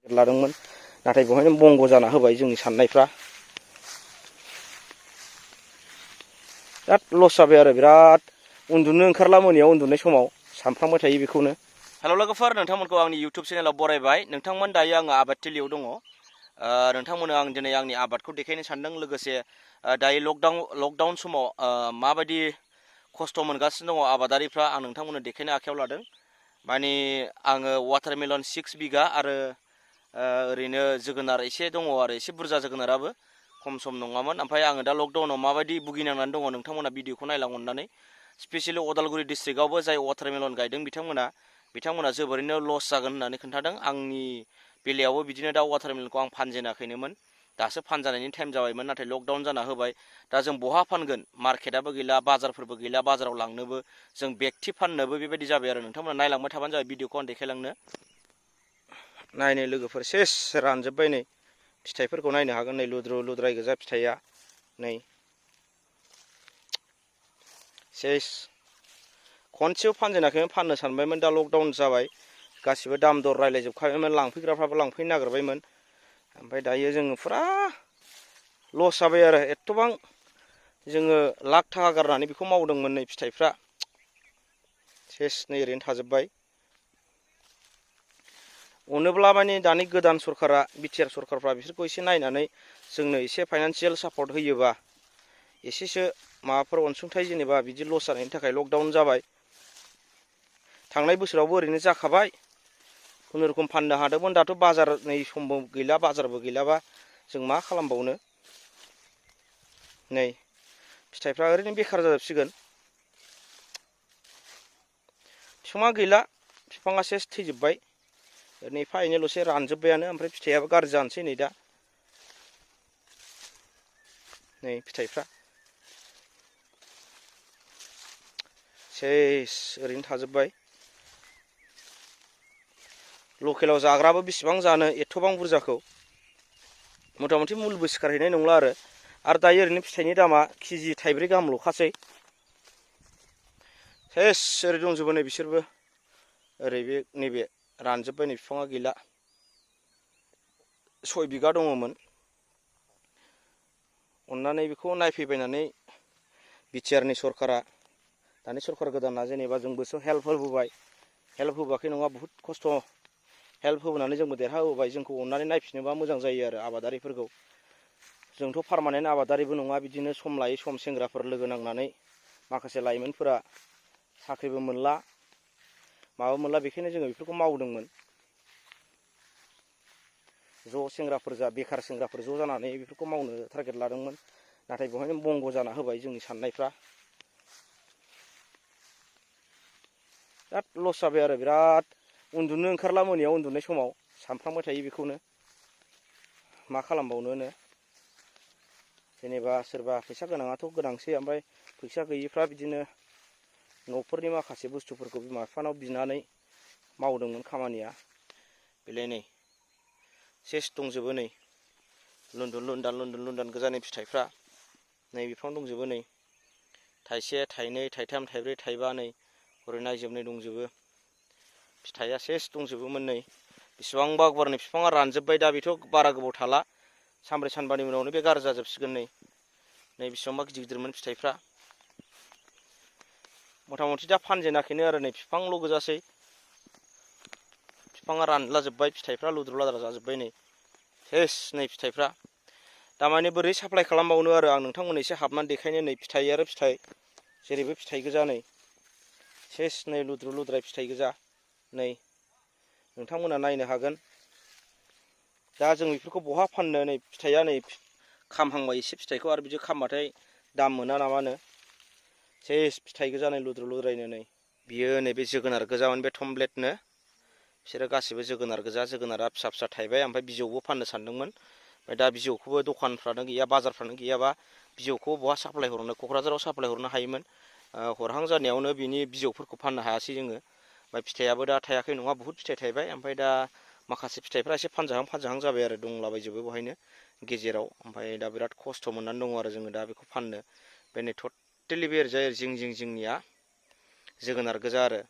लादोंमोन नाथाय बेवहायनो बंग जाना होबाय जोंनि साननायफ्रा बिराद लस जाबाय आरो बिराद उन्दुनो ओंखारला मोनायाव उन्दुनाय समाव सानफ्रांबाय थायो बेखौनो। हेल' लोगोफोर, नोंथांमोनखौ आंनि इउटुब चेनेलाव बरायबाय। नोंथांमोन दायो आङो आबादथिलियाव दङ। नोंथांमोननो आं दिनै आंनि आबादखौ देखायनो सानदों। लोगोसे दायो लकडाउन समाव माबायदि खस्थ' मोनगासिनो दङ आबादारिफ्रा आं नोंथांमोननो देखायनो आखायाव लादों। माने आङो वाटारमेलन 6 बिगा आरो ओरैनो जोगोनार एसे दङ आरो एसे बुरजा जोगोनाराबो खम सम नङामोन। ओमफ्राय आङो दा लकडाउनाव माबायदि भुगिनांनानै दङ नोंथांमोना भिडिअखौ नायलां अननानै। स्पेसियेलि अदालगुरि डिस्ट्रिक्टआवबो जाय वाटारमेलन गायदों बिथांमोना जोबोरैनो लस जागोन होननानै खोन्थादों। आंनि बेलायावबो बिदिनो दा वाटारमेलनखौ आं फानजेनाखैनोमोन, दासो फानजानायनि टाइम जाबायमोन। नाथाय लकडाउन जाना होबाय। दा जों बहा फानगोन? मार्केटआबो गैला, बाजारफोरबो गैला, बाजाराव लांनोबो जों बेगथि फाननोबो बेबायदि जाबाय आरो। नोंथांमोना नायलांबाय थाबानो जाबाय भिडिअखौ आं देखायलांनो। नायनो लोगोफोर सेस रानजोब्बाय नै फिथाइफोरखौ नायनो हागोन। नै लुद्रु लुद्राय गोजा फिथाइया नै सेस खनसेबो फानजेनाखैमोन, फाननो सानबायमोन। दा लकडाउन जाबाय, गासिबो दाम दर रायज्लायजोबखाबायमोन, लांफैग्राफ्राबो लांफैनो नागिरबायमोन। ओमफ्राय दायो जोङो फुरा लस जाबाय आरो। एथ'बां जोङो लाख थाखा गारनानै बेखौ मावदोंमोन, नै फिथाइफ्रा सेस नै ओरैनो थाजोब्बाय। अनोब्ला माने दानि गोदान सरकारा बिटिआर सरकारफ्रा बिसोरखौ एसे नायनानै जोंनो एसे फाइनान्सियेल सापर्ट होयोबा, एसेसो माबाफोर अनसुंथाइ, जेनेबा बिदि लस जानायनि थाखाय लकडाउन जाबाय। थांनाय बोसोरावबो ओरैनो जाखाबाय, खुनुरुखुम फाननो हादोंमोन। दाथ' बाजारनि समबो गैला, बाजारबो गैलाबा जों मा खालामबावनो। नै फिथाइफ्रा ओरैनो बेखार जाजोबसिगोन। बिफाङा गैला, बिफाङा सेस थैजोब्बाय। ओरैनो एफा एनैल'सो रानजोब्बायानो, ओमफ्राय फिथाइयाबो गाज्रि जानोसै नै दा। नै फिथाइफ्रा सेस ओरैनो थाजोब्बाय। लकेलाव जाग्राबो बेसेबां जानो एथ'बां बुरजाखौ, मथा मथि मुलबो सिखारहैनाय नंला आरो दायो ओरैनो फिथाइनि दामा केजि थाइब्रै गाहामल'खासै। सेस ओरै दंजोबो नै बिसोरबो, ओरै बे नैबे रानजोब्बाय, नै बिफाङा गैला। 6 बिगा दङमोन। अननानै बेखौ नायफैबायनानै बिटिआरनि सरकारा, दानि सरकार गोदाना जेनेबा जोंबोसो हेल्प होबोबाय। हेल्प होबोआखै नङा, बुहुद खस्थ' हेल्प होबोनानै जोंबो देरहाहोबाय। जोंखौ अननानै नायफिनोबा मोजां जायो आरो आबादारिफोरखौ। जोंथ' पारमानेन्ट आबादारिबो नङा, बिदिनो सम लायै सम सेंग्राफोर लोगो नांनानै माखासे लाइमोनफोरा साख्रिबो मोनला माबा मोनला, बेखायनो जोङो बेफोरखौ मावदोंमोन। ज' सेंग्राफोर बेखार सेंग्राफोर ज' जानानै बेफोरखौ मावनो टारगेट लादोंमोन। नाथाय बेवहायनो बंग जाना होबाय जोंनि साननायफ्रा। बिराद लस जाबाय आरो, बिराद उन्दुनो ओंखारला मोनायाव उन्दुनाय समाव सानफ्रांबाय थायो बेखौनो। मा खालामबावनोनो। जेनेबा सोरबा फैसा गोनाङाथ' गोनांसै, ओमफ्राय फैसा गैयिफ्रा बिदिनो न'फोरनि माखासे बुस्थुफोरखौ बिमा बिफानाव बिनानै मावदोंमोन खामानिया। बेलाय नै सेस दंजोबो, नै लुन्दुन लुन्दान गोजानि फिथाइफ्रा नै बिफांआव दंजोबो। नै थाइसे, थाइनै, थाइथाम, थाइब्रै, थाइबा, नै हरै नायजोबनाय दंजोबो। फिथाइया सेस दंजोबोमोन। नै बेसेबांबा गुवारनि बिफाङा रानजोब्बाय। दा बेथ' बारा गोबाव थाला, सानब्रै सानबानि उनावनो बे गाज्रि जाजोबसिगोन। नै बेसेबांबा गिदिर गिदिरमोन फिथाइफ्रा। मथा मथि दा फानजेनाखैनो आरो, नै बिफांल' गोजासै। बिफाङा रानलाजोब्बाय, फिथाइफ्रा लुद्रु लाद्रा जाजोब्बाय। नै सेस नै फिथाइफ्रा दामानि बोरै साप्लाय खालामबावनो आरो। आं नोंथांमोननो एसे हाबनानै देखायनो। नै फिथाइ आरो फिथाइ, जेरैबो फिथाइ गोजा। नै सेस नै लुद्रु लुद्राय फिथाइ गोजा। नै नोंथांमोना नायनो हागोन। दा जों बेफोरखौ बहा फाननो। नै फिथाइया नै खामहांबाय एसे, फिथाइखौ आरो बिदि खामबाथाय दाम मोना नामानो। सेस फिथाइ गोजा, नै लुद्रु लुद्रायनो। नै बियो नैबे जोगोनार गोजामोन, बे टमब्लेटनो। बिसोरो गासिबो जोगोनार गोजा, जोगोनारा फिसा फिसा थाइबाय। ओमफ्राय बिजौबो फाननो सानदोंमोन, ओमफ्राय दा बिजौखौबो दखानफ्रानो गैया, बाजारफ्रानो गैयाबा बिजौखौ बहा साप्लाय हरनो। क'क्राझाराव साप्लाय हरनो हायोमोन, हरहां जानायावनो बिनि बिजौफोरखौ फाननो हायासै जोङो। ओमफ्राय फिथाइयाबो दा थायाखै नङा, बुहुद फिथाइ थायबाय। ओमफ्राय दा माखासे फिथाइफ्रा एसे फानजाहां जाबाय आरो, दंलाबायजोबो बेवहायनो गेजेराव। ओमफ्राय दा बिराद खस्थ' मोननानै दङ आरो जोङो दा बेखौ फाननो। बे नै टटेलि बे ओरैजाय जिं जिंनिया जोगोनार गोजा आरो।